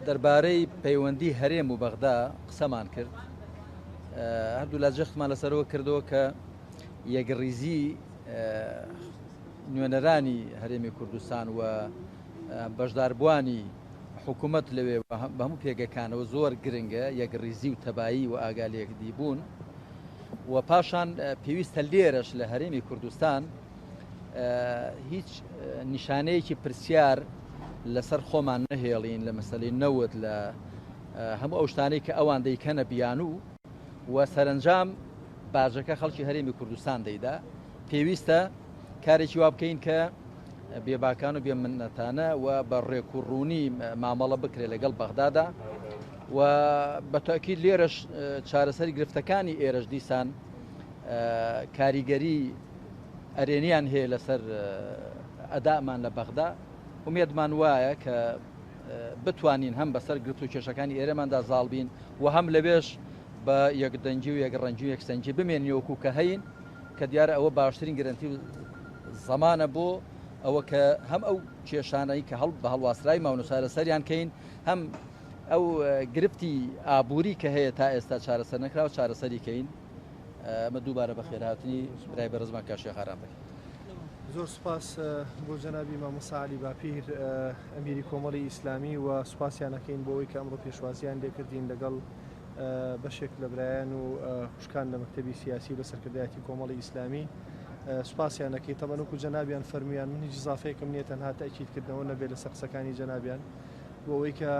دەربارەی پەیوەندی هەرێم و بەغدا قسەمان کرد. هەردوولا جەختمان لەسەرەوە کردەوە کە یەکڕیزی نوێنەرانی هەرێمی کوردستان و بەشداربووانی حکوومەت لەوێ بە هەموو پێگەکانەوە زۆر گرنگە یەکڕیزی و تەبایی و ئاگا لێکدی بوون و پاشان پێویستە لێرەش لە هەرێمی کوردستان هیچ نیشانەیەکی پرسیار لەسەر خۆمان نەهێڵین لە مەسلەی نەوت لە هەموو ئەو شتانەی کە ئەوان دەیکەنە بیانوو و سەرنجام باجەکە خەڵکی هەرێمی کوردستان دەیدا پێویستە کارێکی وا بکەین کە بێباکان و بێمنەتانە و بە ڕێک و ڕوونی مامەڵە بکرێت لەگەڵ بەغدادا و بە تاکیید لێرەش چارەسەری گرفتەکانی ئێرەش دیسان کاریگەری ئەرێنیان هەیە لەسەر ئەدامان لە بەغدا ئومێدمان وایە کە بتوانین هەم بەسەر گرفت و کێشەکانی ئێرەماندا زاڵ بین و هەم لەوێش بە یەکدەنگی و یەکڕەنگی و یەکسەنگی بمێنین وەکو کە هەین کە دیارە ئەوە باشترین گرەنتی و زەمانە بۆ ئەوە کە هەم ئەو کێشانەی کە هەڵ بە هەڵواسرای ماون و چارەسەریان کەین هەم ئەو گرفتی ئابووری کە هەیە تا ئێستا چارەسەر نەکراوە چارەسەری کەین. ئەمە دووبارە بەخێرهاتنی برای بەڕێزمان کاک شێخ ئارام دەکەین. زۆر سوپاس بۆ جەنابی مامۆستا عەلی باپیر ئەمیری کۆمەڵی ئیسلامی و سوپاسیان ئەکەین بۆ ئەوەی کە ئەمڕۆ پێشوازیان لێکردین لەگەڵ بەشێک لە برایان و خوشکان لە مەکتەبی سیاسی و لە سەرکردایەتی کۆمەڵی ئیسلامی سوپاسیان ئەکەین تەبەن وەکو جەنابیان فەرموویان من هیچ ئیزافەیەکم نییە تەنها تەئکیدکردنەوە نەبێت لەسەر قسەکانی جەنابیان بۆ ئەوەی کە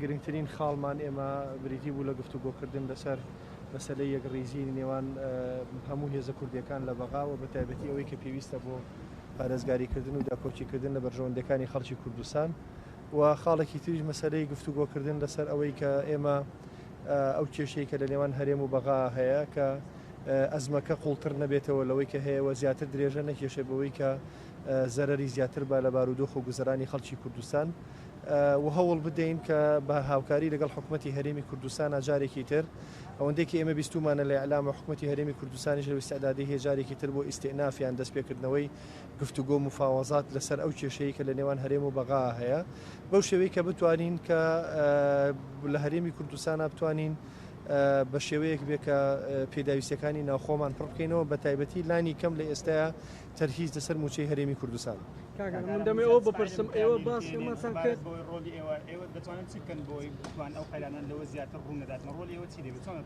گرنگترین خاڵمان ئێمە بریتی بوو لە گفتوگۆکردن لەسەر مەسەلەی یەکڕیزیی نێوان هەموو هێزە کوردییەکان لە بەغا و بەتایبەتی ئەوەی کە پێویستە بۆ پارێزگاریکردن و داکۆکیکردن لە بەرژەوەندییەکانی خەڵکی کوردستان و خاڵێکی تریش مەسەلەی گفتوگۆکردن لەسەر ئەوەی کە ئێمە ئەو کێشەی کە لە نێوان هەرێم و بەغا هەیە کە ئەزمەکە قوڵتر نەبێتەوە لەوەی کە هەیە و زیاتر درێژە نەکێشێ بەوەی کە زەرەری زیاتر با لە بارودۆخ و گوزەرانی خەڵکی کوردستان. و هەوڵ بدەین کە بە هاوکاری لەگەڵ حکومەتی هەرێمی کوردستانا جارێکی تر ئەوەندەی کە ئێمە بیستوومانە لە ئیعلامە حکومەتی هەرێمی کوردستانیش لەو ئیستعدادەی هەیە جارێکی تر بۆ ئیستئناف یان دەستپێکردنەوەی گفتوگۆ و مفاوەزات لەسەر ئەو کێشەی کە لە نێوان هەرێم و بەغا هەیە بەو شێوەی کە بتوانین کە لە هەرێمی کوردستانا بتوانین بە شێوەیەک بێ کە پێداویستیەکانی ناوخۆمان پڕ بکەینەوە بە تایبەتی لانی کەم لە ئێستایا تەرکیز لەسەر مووچەی هەرێمی کوردستان. کاک من دەمەوێت ئەوە بپرسم ئێوە باسی ئەمەتان کرد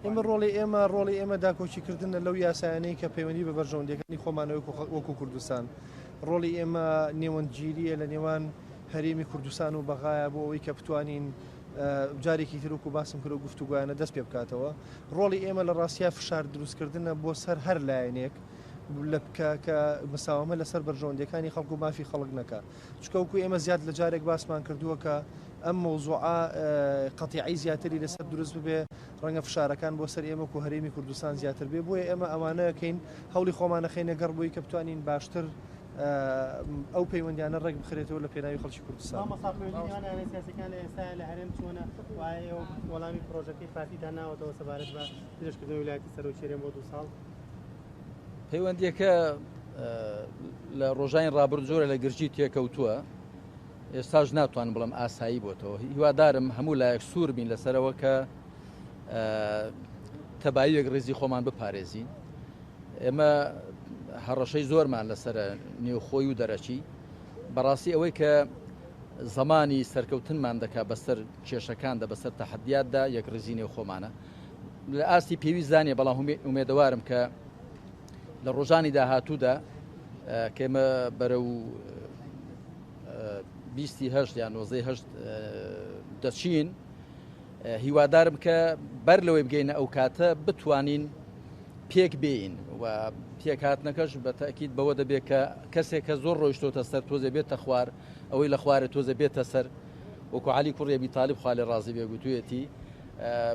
ئێمە ڕۆڵی ئێمە ڕۆڵی ئێمە داکۆکیکردنە لەو یاسایانەی کە پەیوەندی بە بەرژەوەندیەکانی خۆمانەوە وەکو کوردستان ڕۆڵی ئێمە نێوەندگیریە لە نێوان هەرێمی کوردستان و بەغایە بۆ ئەوەی کە بتوانین جارێکی تر وەکو باسم کرد و گفتوگۆیانە دەست پێ بکاتەوە ڕۆڵی ئێمە لە ڕاستیا فشار دروستکردنە بۆ سەر هەر لایەنێک لە بکە کە مساوەمە لەسەر بەرژەوەندیەکانی خەڵک و مافی خەڵک نەکا چونکە وەکو ئێمە زیاد لە جارێک باسمان کردووە کە ئەم مەوزوعە قەتیعەی زیاتری لەسەر دروست ببێ ڕەنگە فشارەکان بۆ سەر ئێمە وەکو هەرێمی کوردستان زیاتر بێ بۆیە ئێمە ئەوانەکەین هەوڵی خۆمانەخەینە گەڕ بۆی کە بتوانین باشتر ئەو پەیوەندیانە ڕێک بخرێتەوە لە پێناوی خەڵکی کوردستان. مامۆستا پەیوەندی نێوان لایەنە سیاسیەکان لە ئێستایا لە هەرێم چۆنە و ئایا ئێوە وەڵامی پڕۆژەکەی پارتیتان ناوەتەوە سەبارەت بە درێژکردنەوەی ویلایەتی سەرۆکی هەرێم بۆ دوو ساڵ؟ پەیوەندیەکە لە ڕۆژانی ڕابرد زۆرە لە گرژی تێکەوتووە ئێستاش ناتوانم بڵم ئاسایی بۆتەوە هیوادارم هەموو لایەک سوور بین لەسەرەوە کە تەبایی یەکڕیزی خۆمان بپارێزین ئێمە هەڕەشەی زۆرمان لەسرە نێوخۆی و دەرەکی بەڕاستی ئەوەی کە زمانی سەرکەوتنمان دەکا بەسەر کێشەکاندا بەسەر تەحدیاتدا یەکڕیزی نێوخۆمانە لە ئاستی پێویستدا نیە بەڵام ئومێدەوارم کە لە ڕۆژانی داهاتوودا کە ئێمە بەرەو بیستی هەشت یان نۆزدەی هەشت دەچین هیوادارم کە بەر لەوەی بگەینە ئەو کاتە بتوانین پێک بێین و پێکهاتنەکەش بە تاکیید بەوە دەبێت کە کەسێک کە زۆر ڕۆیشتۆتە سەر تۆزێ بێتە خوار ئەوەی لە خوارێ تۆزە بێتە سەر وەکو علی کوڕی ئەبی تالیب خوا لێ ڕازی بێ گوتوویەتی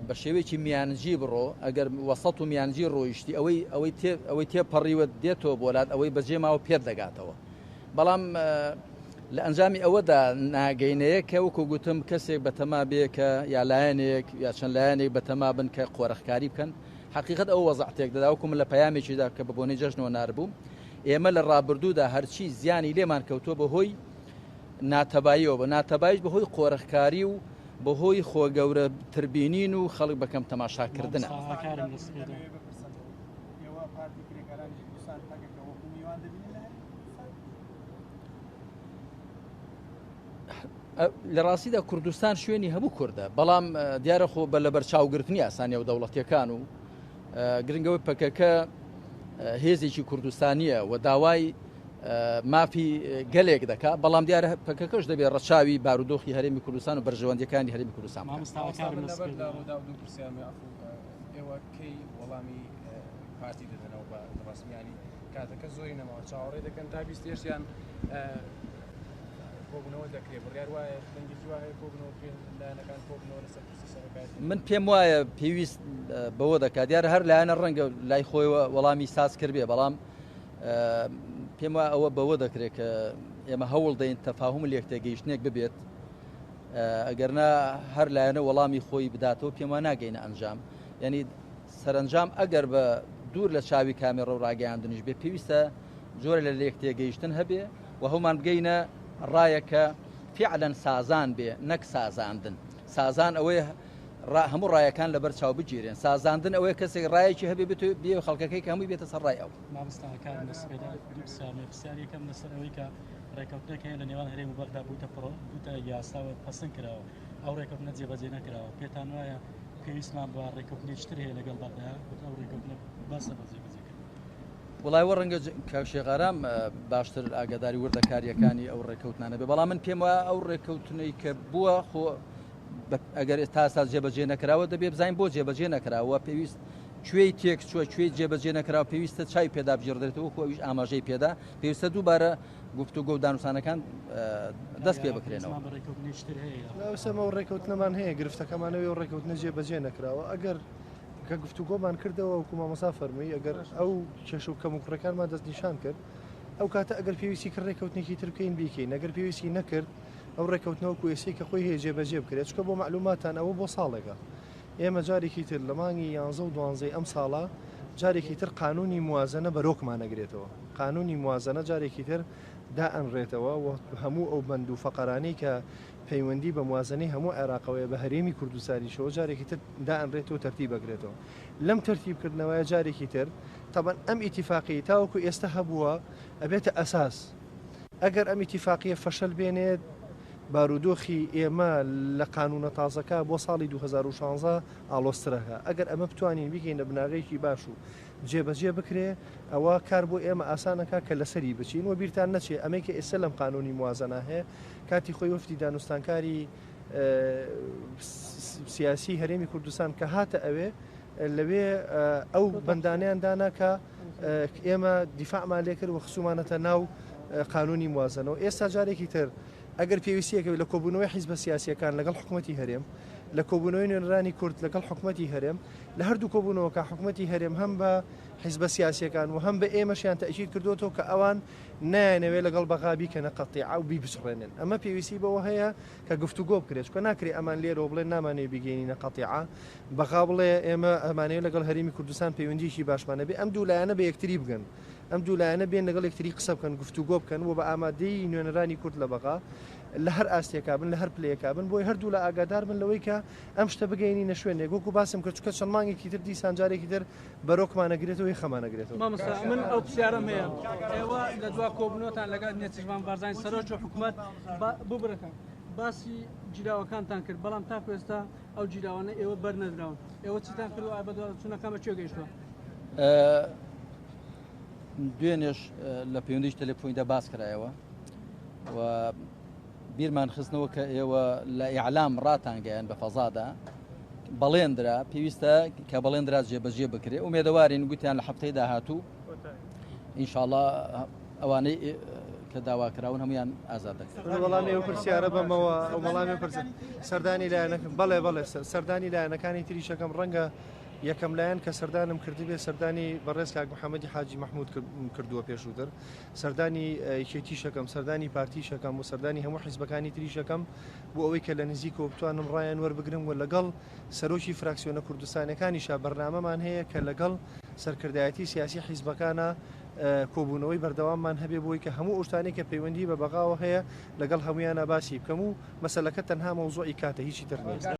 بە شێوەیەکی میانجی بڕۆ ئەگەر وەسەت و میانجی ڕۆیشتی ئەوەی ئەوەی تێ ئەوەی تێپەڕیوە دێتەوە بۆلات ئەوەی بەجێ ماوە پێت دەگاتەوە بەڵام لە ئەنجامی ئەوەدا ناگەینەیە کە وەکو گوتم کەسێک بەتەما بێ کە یا لایەنێک یا چەند لایەنێک بەتەما بن کە قۆرخکاری بکەن حقیقت ئەو وەزع تێک دەدا وەکو من لە پەیامێکیدا کە بە بۆنەی جەژنەوە ناربووم ئێمە لە ڕابردوودا هەرچی زیانی لێمان کەوتووە بەهۆی ناتەباییەوە بە ناتەبایش بەهۆی قۆرخکاری و بەهۆی خۆ گەورە تربینین و خەڵک بەکەم تەماشاکردنە. لە ڕاستیدا کوردستان شوێنی هەموو کوردە، بەڵام دیارە خۆ بە لەبەرچاوگرتنی یاسا نێودەوڵەتیەکان و گرنگەوەی پەکەکە هێزێکی کوردستانیە و داوای مافی گەلێک دەکا، بەڵام دیارە پەکەکەش دەبێت ڕەچاوی بارودۆخی هەرێمی کوردستان و بەرژەوەندیەکانی هەرێمی کوردستان بکات. ئێوە کەی وەڵامی پارتی دەدەنەوە بە ڕەسمیانی کاتەکە زۆری نەماوە چاوەڕێ دەکەن تا بیستێشیان کۆبوونەوە دەکرێت بڕیار وایە دەنگێکی وا هەیە کۆبوونەوە بکرێن لایەنەکان کۆبنەوە لەسەر پرسی سەرۆکایەتی. من پێم وایە پێویست بەوە دەکات دیارە هەر لایەنە ڕەنگە لای خۆیەوە وەڵامی ساز کردبێ بەڵام پێم وایە ئەوە بەوە دەکرێت کە ئێمە هەوڵ دەین تەفاهم لێک تێگەیشتنێک ببێت ئەگەرنا هەر لایەنە وەڵامی خۆی بداتەوە پێم وا ناگەینە ئەنجام یعنی سەرەنجام ئەگەر بە دوور لە چاوی کامێڕە و ڕاگەیاندنیش بێ پێویستە جۆرە لە لێک تێگەیشتن هەبێ و هەومان بگەینە ڕایەک کە فیعلەن سازان بێ نەک سازاندن. سازان ئەوەیە هەموو ڕایەکان لەبەر چاو بگیرێن. سازاندن ئەوەیە کەسێک ڕایەکی هەبێ بێت بێ خەڵکەکەی کە هەمووی بێتە سەر ڕای ئەو. مامۆستا کارم لە سپێدە دوو پرسیارم هەیە. پرسیاری یەکەم لەسەر ئەوەی کە ڕێکەوتنێک هەیە لە نێوان هەرێم و بەغدا بووتە پڕۆ بووتە یاسا و پەسند کراوە ئەو ڕێکەوتنە جێبەجێ نەکراوە پێتان وایە پێویستمان بە ڕێکەوتنێکی تر هەیە لەگەڵ بەغدا ئەو ڕێکەوتنە بەسە بۆ جێبەجێکردن؟ وەڵای وە ڕەنگە کاک شێخ ئارام باشتر ئاگاداری وردەکاریەکانی ئەو ڕێکەوتنانە بێ بەڵام من پێم وایە ئەو ڕێکەوتنەی کە بووە خۆ ئەگەر تاسا جێبەجێ نەکراوە دەبێ بزانین بۆ جێبەجێ نەکراوە پێویست کوێی تێک چووە کوێی جێبەجێ نەکراوە پێویستە چای پێدا بگێڕدرێتەوە وەکو ئەویش ئاماژەی پێدا پێویستە دووبارە گفتوگۆ و دانوسانەکان دەست پێ بکرێنەوە. ئەو ڕێکەوتنەمان هەیە گرفتەکەمانەوەی و ڕێکەوتنە جێبەجێ نەکراوە ئەگەر کە گفتوگۆمان کردەوە وەکو مامۆستا فەرمووی ئەگەر ئەو کێشە و کەموکوڕیەکانمان دەستنیشان کرد ئەو کاتە ئەگەر پێویستی کرد ڕێکەوتنێکی تر بکەین بیکەین ئەگەر پێویستی نەکرد ئەو ڕێکەوتنە وەکو ئێسەی کە خۆی هەیە جێبەجێ بکرێت چونکە بۆ مەعلوماتان ئەوە بۆ ساڵێکە ئێمە جارێکی تر لە مانگی یانزە و دوانزەی ئەم ساڵە جارێکی تر قانونی موازنە بەرۆکمان ئەگرێتەوە قانونی موازنە جارێکی تر دائەنرێتەوە و هەموو ئەو بەند و فەقەرانەی کە پەیوەندی بە موازنەی هەموو عێراقەوەیە بە هەرێمی کوردستانیشەوە جارێکی تر دائەنرێتەوە تەرتیب ئەکرێتەوە لەم تەرتیب کردنەوەیە جارێکی تر تەبعەن ئەم ئیتیفاقیەی تاوەکو ئێستا هەبووە ئەبێتە ئەساس ئەگەر ئەم ئیتیفاقیە فەشەل بێنێت بارودۆخی ئێمە لە قانونە تازەکە بۆ ساڵی 2016 ئاڵۆزترەکە ئەگەر ئەمە بتوانین بیکەینە بناغەیەکی باش و جێبەجێ بکرێ ئەوە کار بۆ ئێمە ئاسان ئەکا کە لەسەری بچین و بیرتان نەچێ ئەمەی کە ئێستا لەم قانونی موازنە هەیە کاتی خۆی وەفدی دانوستانکاری سیاسی هەرێمی کوردستان کە هاتە ئەوێ لەوێ ئەو بەندانیان دانا کە ئێمە دیفاعمان لێکرد و خسومانەتە ناو قانونی موازنەوە ئێستا جارێکی تر ئەگەر پێویستیەکە لە کۆبوونەوەی حیزبە سیاسیەکان لەگەڵ حکوومەتی هەرێم لە کۆبوونەوەی نوێنەرانی کورد لەگەڵ حکوومەتی هەرێم لە هەردوو کۆبوونەوەکە حکوومەتی هەرێم هەم بە حیزبە سیاسیەکان و هەم بە ئێمەشیان تەئکید کردووەتەوە کە ئەوان نایانەوێت لەگەڵ بەغا بیکەنە قەتیعە و بیپچڕێنن. ئەمە پێویستی بەوە هەیە کە گفتوگۆ بکرێت، چونکە ناکرێ ئەمان لێرەوە بڵێن نامانەوێت بیگەینینە قەتیعە، بەغا بڵێ ئێمە ئەمانەوێت لەگەڵ هەرێمی کوردستان پەیوەندییەکی باشمان هەبێ، ئەم دوو لایەنە بە یەکتری بگەن، ئەم دوو لایەنە بێن لەگەڵ یەکتری قسە بکەن، گفتوگۆ بکەن و بە ئامادەیی نوێنەرانی کورد لە بەغا لە هەر ئاستێکا بن، لە هەر پلەیەکا بن، بۆی هەردوولا ئاگادار بن لەوەی کە ئەم شتە بگەینینە شوێنێک، وەکو باسم کرد، چونکە چەند مانگێکی تر دیسان جارێکی تر بەرۆکمان ئەگرێتەوە یەخەمان ئەگرێتەوە. مامۆستا من ئەو پرسیارەم هەیە ئێوە لە دوا کۆبوونەوەتان لەگەڵ نێچیرڤان بارزانی سەرۆکی حکوومەت ببرەکە باسی گیراوەکانتان کرد بەڵام تاکو ئێستا ئەو گیراوانە ئێوە بەر نەدراون ئێوە چیتان کردو ئای بەدواداچوونەکان بە کوێ گەیشتووە؟ دوێنێش لە پەیوەندیی تەلەفۆنیدا باس کرایەوە و بیرمان خستنەوە کە ئێوە لە ئیعلام ڕاتانگەیان بە فەزادا بەڵێندرا پێویستە کە بەڵێندرا جێبەجێ بکرێ ئومێدەوارین گوتیان لە هەفتەی داهاتوو ئینشاءڵا ئەوانەی کە داوا کراون هەمویان ئازاد دەکرێن. وەڵامی ئەو پرسیارە بەمەوە ئەو وەڵامی پرس سەردانی لایەنەکە بەڵێ بەڵێ سەردانی لایەنەکانی تریشەکەم ڕەنگە یەکەم لایەن کە سەردانم کردبێ سەردانی بەڕێز کاک محەممەدی حاجی مەحمود کردووە پێشووتر سەردانی یەکێتیش ئەکەم، سەردانی پارتیش ئەکەم و سەردانی هەموو حیزبەکانی تریش ئەکەم بۆ ئەوەی کە لە نزیکەوە بتوانم ڕایان وەربگرم و لەگەڵ سەرۆکی فراکسیۆنە کوردستانیەکانیشا بەرنامەمان هەیە کە لەگەڵ سەرکردایەتی سیاسی حیزبەکانا کۆبوونەوەی بەردەواممان هەبێ بۆی کە هەموو ئەو شتانەی کە پەیوەندی بە بەغاوە هەیە لەگەڵ هەموویانە باسی بکەم و مەسەلەکە تەنها مەوزوعی کاتە هیچی تر نییە.